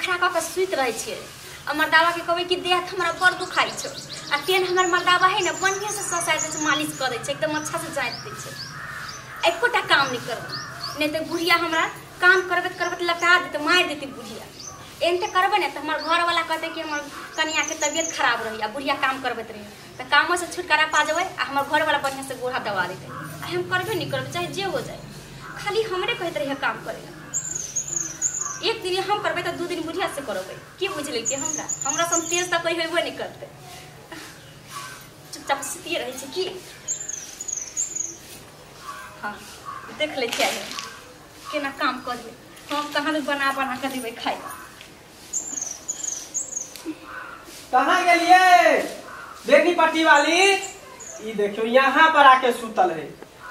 नखरा कऽ के सुति रहै छियै आ मर्दावा के कहबै कि देह हमरा बड़ दुखाइ छौ आ तेन हमर मर्दावा है ने बढ़िआँ से ससारि दै छै, मालिश कऽ दै छै, एकदम अच्छा से जाँति दै छै। एकोटा काम नहि करबै, नहि तऽ बुढ़िया हमरा काम करबैत करबैत लटा देतै, मारि देतै बुढ़िया। एहन तऽ करबै ने तऽ हमर घरवाला कहतै कि हमर कनियाके तबियत खराब रहै आ बुढ़िया काम करबैत रहै, तऽ कामोसँ छुटकारा पा जेबै आ हमर घरवाला बढ़िआँ से गोढ़ा दबा देतै। आ हम करबे नहि करबै, चाहे जे हो जाए, खाली हमरे कहैत रहिए काम करै ला। एक दिन हम करबै तऽ 2 दिन बुढ़िया से करबै। की बुझि लेलकै हमरा? हमरा सन तेज तऽ कोइ हेबे नहि करतै। चुपचाप सुतिए रहै छै की? हाँ देख लै छियै केना काम करबै हम, कहाँ बना बना कऽ देबै खाइ ला। कहाँ गेलिए बेनीपट्टी वाली? ई देखियो यहाँ पर आके सुतल है।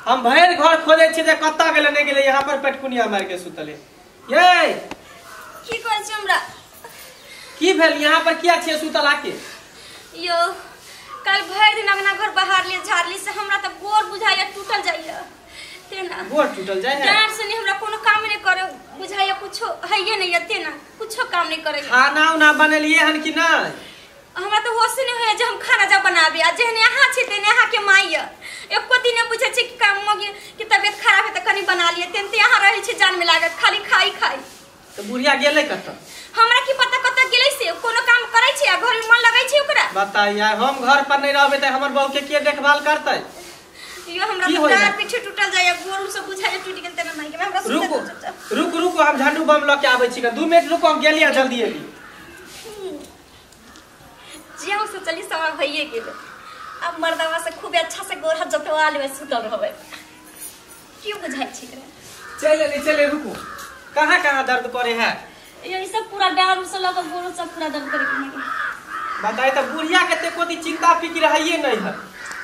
हम भरि घर खोजे छियै जे कतऽ गेलै नहि गेलै, यहाँ पर पेटकुनिया मारि के सुतल है। ये की कहै छी हमरा? की भेल यहाँ पर किया छियै सुतल आके? यो कल भरि दिन अंगना घर बहारली झाड़ली से हमरा तऽ गोर बुझाइया टूटल जाइया। तेना गोर टूटल जाय है? डाँट से हमरा कोनो काम नहीं करे बुझाइया, कुछो हइये नहीं है, तेना कुछो काम नहीं करे। खाना उना बनेलिए हन कि नहीं? हमरा तो होश नहीं होइया जे हम खाना जा बनाबी, आ जेहने अहाँ छी तेहने अहाँ के माय य। एको दिन नहि बुझै छै कि काम मगे कि तबियत खराब है तऽ कनी बना लिए, तेनते अहाँ रहै छी जान में लागत खाली खाई खाई। तऽ बुढ़िया गेलै कतऽ? हमरा की पता कतऽ गेलै से, कोनो काम करै छै आ घर में मन लगै छै ओकरा। बताइए हम घर पर नहीं रहबै तऽ हमर बहू के के देखभाल करतै? यो हमरा की होइया? डाँर पीछे टूटल जाइया, गोर सब बुझाइया टूटि गेल तेना माय के हमरा सुतै रुकू दू चुपचाप। रुकू रुकू, हम झंडू बम लऽ के आबै छी, 2 मिनट रुकू, हम गेलियै जल्दी एली। जे हम सोचली समय भइए गेलै। अब मर्दवा से खूब अच्छा से गोर हाथ जतवा लेबै, सुतल रहबै। क्यों बुझाइ छै एकरा? चल एली चल, रुकू। कहाँ कहाँ दर्द करे है? ये सब पूरा डाँर से लऽ के गोर सब पूरा दर्द करे के माय। बताइ तऽ बुढ़िया के ते कोई चिंता फिक्र हइए नहीं है।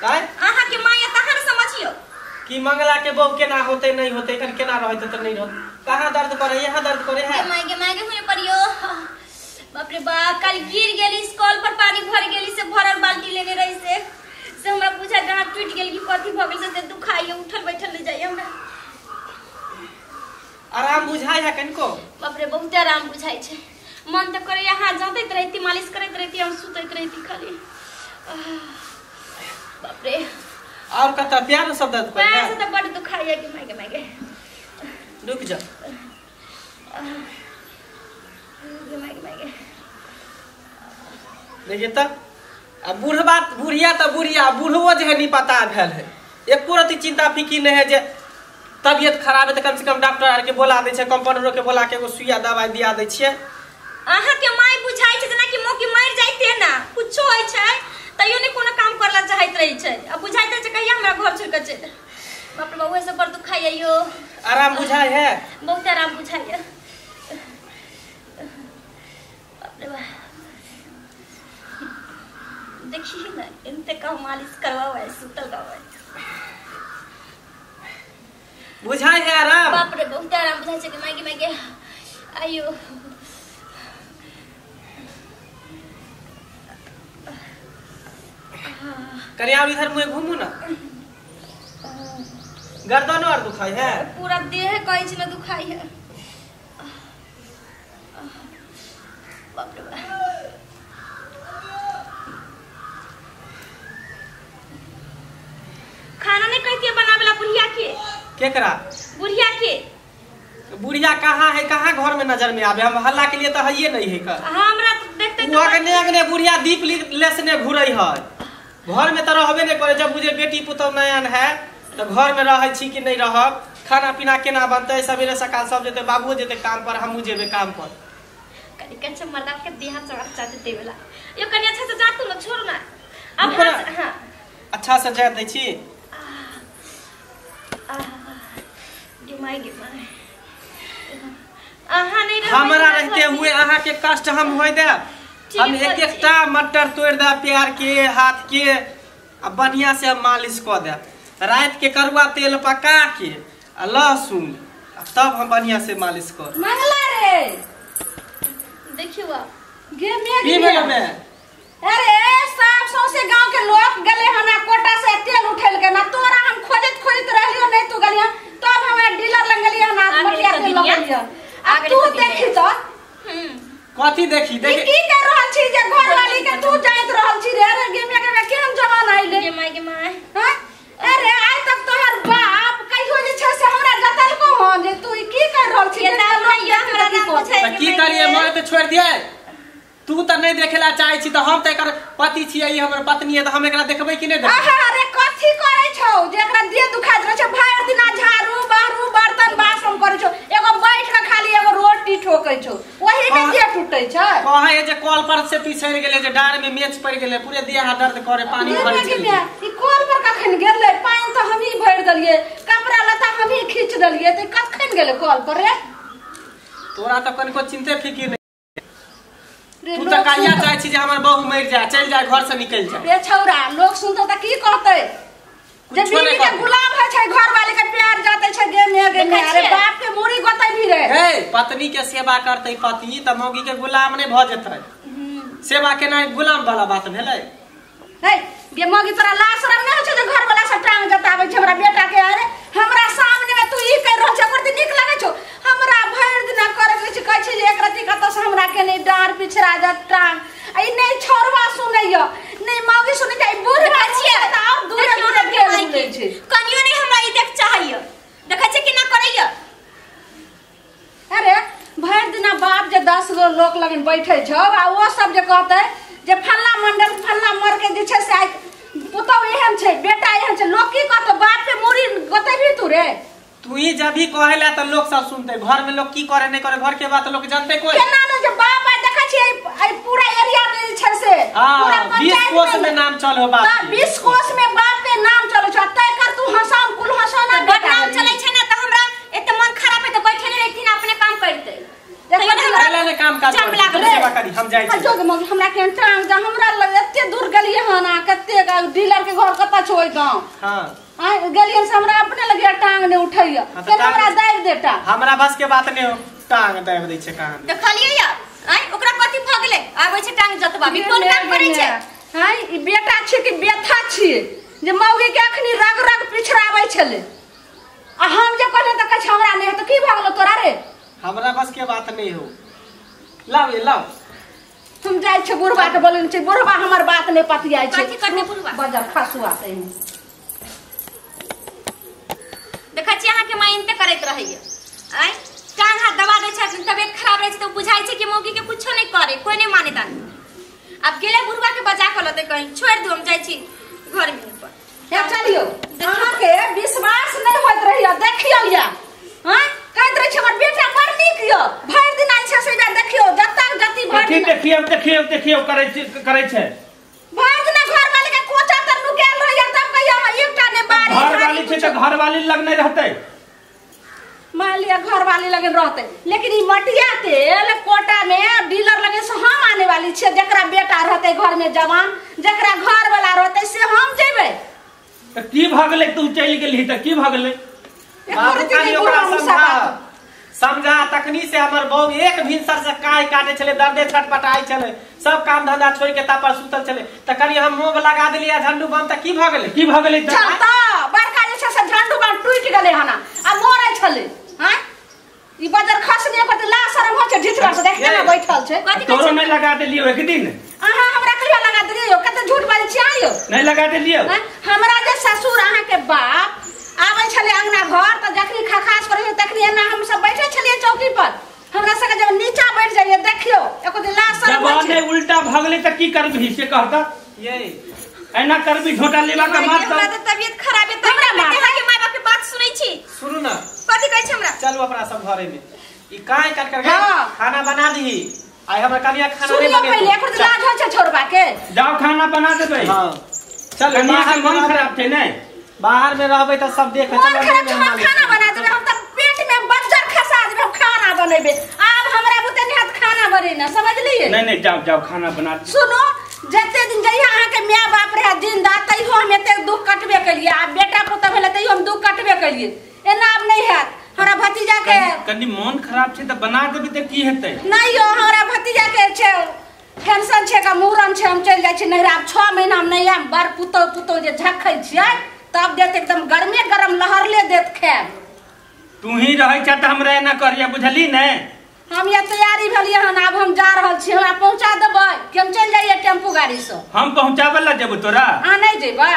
आय अहाँ के माय तहाँ ने समझियो कि मंगला के बहू केना होते नहीं होते, एखन केना रहते तऽ नहीं रहते। कहाँ दर्द करे? यहाँ दर्द करे है। माय के माय के हुए पड़ियो। बाप रे बाप, कल गिर गेली स्कॉल पर पानी भर गेली से भरल बाल्टी लेने रही से हमरा बुझा डाँर टूट गेल कि कथी भऽ गेल से दुखाइए, उठल बैठल नहीं जाइए हमरा। आराम बुझाइ है कनिको? बाप रे बहुत आराम बुझाइ छै। मन तऽ करे यहाँ जाँतैत रहती, मालिश करैत रहती, हम सुतैत रहती खाली। बाप रे। और कतऽ पैर सब दर्द करे पैर है? से तऽ बड दुखाइए कि माय के माय के। रुक जा। गे माय के माय के। देखिए तऽ आ बुढ़बा बुढ़िया तऽ बुढ़िया, बुढ़बो जे है नहीं पता भेल है, एको रति चिंता फिकिर नहीं है जे तबियत खराब है तऽ कम से कम डॉक्टर आर के बोला दै छै, कंपाउंडरो के बोला के एगो सुइया दवाई दिया दै छियै। अहाँ के माय बुझाइ छै जेना कि मौकी मरि जाइते ना, कुछो होइ छै तैयो नहि कोनो काम करला चाहैत रहै छै। आ बुझाइत रहै छै कहिया हमरा घर छोड़ि कऽ चलि। बाप रे बाप, उहे सब बड़ दुखाइए यो। आराम बुझाइ है? बहुत आराम बुझाइए। बाप रे बाप, देखिए ना एनते का मालिश करवावे सुतल रहबै। बुझाइ है आराम? बाप रे बहुत आराम बुझाइ छै कि माय के माय के। आइयो कनी और इधर मुँह घूमू ना। गर्दनो आर दुखाइ है? पूरा देह कहै छै ना दुखाइ है। बाप रे बाप। खाना नहीं कहती बनावेला बुढ़िया के? केकरा? बुढ़िया के। बुढ़िया कहाँ है, कहाँ घर में नजर में आवे? हम हल्ला के लिए तो हइये नहीं है का। हमरा तो देखते तो अगने अगने बुढ़िया दीप लेसने घुरै है, घर में तो रहबे नहीं करे। जब बुझे बेटी पुतोह नयन है तो घर में रहै छी कि नहीं रहब, खाना पीना केना बनतै, सवेरे सकाल सब जेतै, बाबुओ जेतै काम पर, हमहूँ जेबै काम पर। कनी कच्चा मर्दा के देह चढ़ा चाहते देवेला। यो कनी अच्छा से जातू ना, छोड़ ना अब। हां अच्छा से जा दै छी। गे माय गे my, अहाँ नहीं रहबै हमरा रहते हुए अहाँ के कष्ट हम होय देब? हम एक एकटा मटर तोड़ि देब पैर के हाथ के आ बढ़िया से मालिश कऽ देब। रात के करुआ तेल पका के आ लहसुन आ तब हम बढ़िया से मालिश कर। मंगला रे देखियो आप गे मेघ की भेल में? अरे सब सौंसे गांव के लोग गले हना कोटा से तेल उठेल के ना, तोरा हम खोजत खोजत रहलियो नहीं तू गलिया, तब हमरा डीलर लग गलिया ना आ मटिया गेली तेल तो लगलिया। आ तू देखी तो कथी देखी देख की कर रहल छी जे घर वाली के तू जाइत रहल छी रे। अरे गे माय के केहन जमाना आइले गे माय गे माय। हां अरे आइ तक तोहर बाप कहियो जे छै से हमरा जतल को हन जे तू की कर रहल छी? हमरा ना पूछै की करिए मोरे त छोड़ दिए। तू त नहीं देखेला चाहे छी त हम त एकर पति छियै, ई हमर पत्नी है त हम एकरा देखबै कि नहीं देखबै? आहा अरे कथी करै छौ जे एकरा देह दुखाइत रहै छै? भरि दिना झाड़ू बहारू बर्तन बासन करै छौ, एगो बैठ के खाली एगो रोटी ठोकै छौ, ओही में देह टूटै छै। कहै जे कल पर से पिछड़ गेलै, जे डार में मेच पड़ गेलै, पूरे देह हाथ दर्द करे, पानी भरै छै। ई कल पर कखन गेलै? पानि त हमही भरि देलियै, कपड़ा लत्ता हमही खींच देलियै, त कखन गेलै कल पर रे? तोरा त कनिको चिंते फिकिर नहीं। तू त कहिया चाहे छी जे हमर बहू मरि जाए, चलि जाए, घर से निकलि जाए। रे छौरा लोग सुनतौ त की कहतै? जे बीवी के गुलाम है छै, घर वाले के प्यार जाते छै गे मे गे मे। अरे बाप के मुड़ी गोतै भी रे। हे पत्नी के सेवा करतै पति त मौगी के गुलाम नै भ जेतै। सेवा केनाइ गुलाम वाला बात भेलै? हे गे मौगी तोरा लाज शरम नै होइ छौ जे घर वाला से टांग जताबै छै हमरा बेटा के? अरे हमरा सामने में तू ई कर रहल छै, ओकर त नीक लगै छौ? हमरा भरि दिना करै छै, कहै छै जे एक रति कतौ से हमरा के नै डार पिछड़ा जात टांग। आ ई नै छोरवा सुनैय नै मौगी सुनै छै, ई बूढ़ छियै त और दूरे दूरे गेल लै छै। कनियो नै हमरा ई देख चाहैय, देखै छै केना करैय। अरे भरि दिना बाप जे 10 गो लोक लगन बैठै छौ आ ओ सब जे कहतै जे फल्ला मंडल फल्ला मर के जे छै से आइ पुतहु एहन छै, बेटा एहन छै, लोक की कहतौ? बाप के मुड़ी गोतैबी तू रे? तू ही जब भी कहेला त लोग सब सुनते, घर में लोग की करे नहीं करे घर के बात लोग जानते कोई केना ने? जे बाप आइ देखै छी ai पूरा एरिया में जे छै से पूरा 20 कोस में नाम चलो बाप के, 20 कोस में बाप के नाम चलै छै। तय कर तू हसान कुल हसाना बेटा नाम चलै छै ना त हमरा एते मन खराब है त बैठे नहीं रहथिन, अपने काम करते। पहले ने काम काज सेवा करी हम जाइ छी। जोग मग हमरा के टांग जा, हमरा लग एते दूर गेलियै हन आ कते डीलर के घर कत छै ओइ गांव। हां आ गेलियै से हमरा अपने लगे टांग ने उठैया, केना हमरा दाबि देता? हमरा बस के बात नहीं हो, टांग दाबि दै छै कहां। देखलियै या आइ ओकरा कथि भ गेलै? आबै छै टांग जतबा भी कोन काम करै छै? हां ई बेटा छै कि बेथा छी जे मौगी के अखनी रग रग पिछड़ाबै छलै आ हम जे कहलियै त कहै छै हमरा नहीं त की भ गेलो तोरा रे? हमरा बस के बात नहीं हो, लाओ ये लाओ। तुम जाइ छै बुढ़बा के बोलै छै, बुढ़बा हमर बात नहीं पतियाइ छै। कथि करने बुढ़बा? बजर खसुआ तै देखै छी अहाँ के माय इनते करैत रहैया। आइ टांग हाथ दबा दै छै, तबियत खराब रहै छै त बुझाइ छै कि मौगी के कुछो नहीं करे, कोई नहीं माने तान। अब गेले बुढ़बा के बजा के लते कहीं छोड़ दू, हम जाइ छी घर में ऊपर। हे चलियो, अहाँ के विश्वास नहीं होइत रहैया, देखियौ या। हां कहैत रहै छै हमर बेटा बड़ नीक य, भरि दिन आइ छै से देखियौ जतक जति भरि दिन देखियौ देखियौ देखियौ करै छै, भरि दिन घर वाली के कोचा तर नुकायल रहैया, तब कहिया एकटा ने बारी घर वाली छै त घर वाली लग नहीं रहतै। मान लिया घर वाली लगन रहतै, लेकिन ई मटिया तेल कोटा में डीलर लगे से हम आने वाली छियै। जकरा बेटा रहतै घर में जवान, जकरा घर वाला रहतै से हम जेबै। त की भ गेलै? तू चलि गेलही त की भ गेलै? बाबू कनी ओकरा समझा समझा। तखनी से हमर बहू एक भिनसर से काय काटे छले, दर्दे छटपटाई छले, सब काम धंधा छोड़ के तापर सुतल छले, त कनी हम मोब लगा देलियै झंडू बम त की भ गेलै? की भ गेलै? चल त बड़का जे छै से झंडू बम टूटि गेलै हना आ मरै छले। हां ई बजर खसने पर ला शरम हो छै, ढिठरा से देखते ना बैठल छै। तोरो नहीं लगा देलियो एक दिन? अहाँ हमरा कहियो लगा देलियो? कते झूठ बाजै छी आइयो। नहीं लगा देलियो? हमरा जे ससुर अहाँ के बाप आबै छलै अंगना घर त जखनी खखास करै छै तखनी एना हम सब बैठे छलियै चौकी पर, हमरा सब जब नीचा बैठ जाइए देखियो एको दिन लाज शरम होइ छै। जब उल्टा भगले त की करबी से कहता? ये एना करबी झोटा लेबा के मार हमरा त तबियत खराब है त हमरा अहाँ के माय बाप के बात सुनै छी। सुनू ना कथि कहै छै हमरा? चलू अपना सब घरे में ई काय काट कर खाना बना दही। आइ हमरा कनिया खाना नहीं सुनियो पहिले एको दिन लाज होइ छै छोड़बा के। जाओ खाना बना देबै। हां चल, कनिया के मन खराब छै ने, बाहर में रहबै त सब देख। चल खाना बना देबै, हम त पेट में बज्जर खसा देबै, हम खाना बनेबै। आब हमरा बुते नहीं हाथ खाना बनेना, समझलिए? नहीं नहीं जाओ जाओ खाना बना। सुनो जते दिन जइया अहाँ के my बाप रहे जिंदा तैयो हम एते दुख कटबे केलिए, आब बेटा पुतहु भेलै तैयो हम दुख कटबे केलिए, एना आब नहीं हैत। हमरा भतीजा के कनी मन खराब छै त बना देबी त की हेतै? नहीं यो हमरा भतीजा के छै फंक्शन छै का मूड़न छै, हम चलि जाइ छी नैहरा। आब 6 महीना हम नहीं आयब, बड़ पुतहु पुतहु जे झखै छियै तब देत एकदम गरमे गरम लहरले देत खायब। तू ही रहै छ त हमरा एना करिया, बुझली ने? हम ये तैयारी भेलियै। देलियै हन, आब हम जा रहल छी, हमरा पहुंचा देबै कि हम चलि जाइए टेम्पू गाड़ी से? हम पहुंचाबै ला जेबो तोरा? अहाँ नहीं जेबै?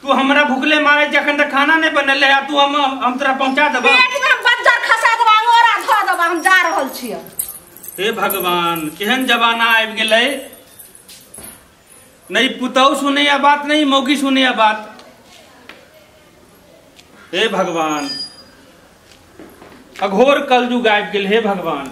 तू हमरा भूखले मारे जखन तक खाना नहीं बनल है, तू हम तोरा पहुंचा देबो। पेट में हम बज्जर खसा देबा, अंगोरा धो देबा, हम जा रहल छी। हे भगवान, केहन जमाना आबि गेलै, नहीं पुतहु सुनैया बात, नहीं मौगी सुनैया बात। हे भगवान, अघोर कलयुग आबि गेल। हे भगवान।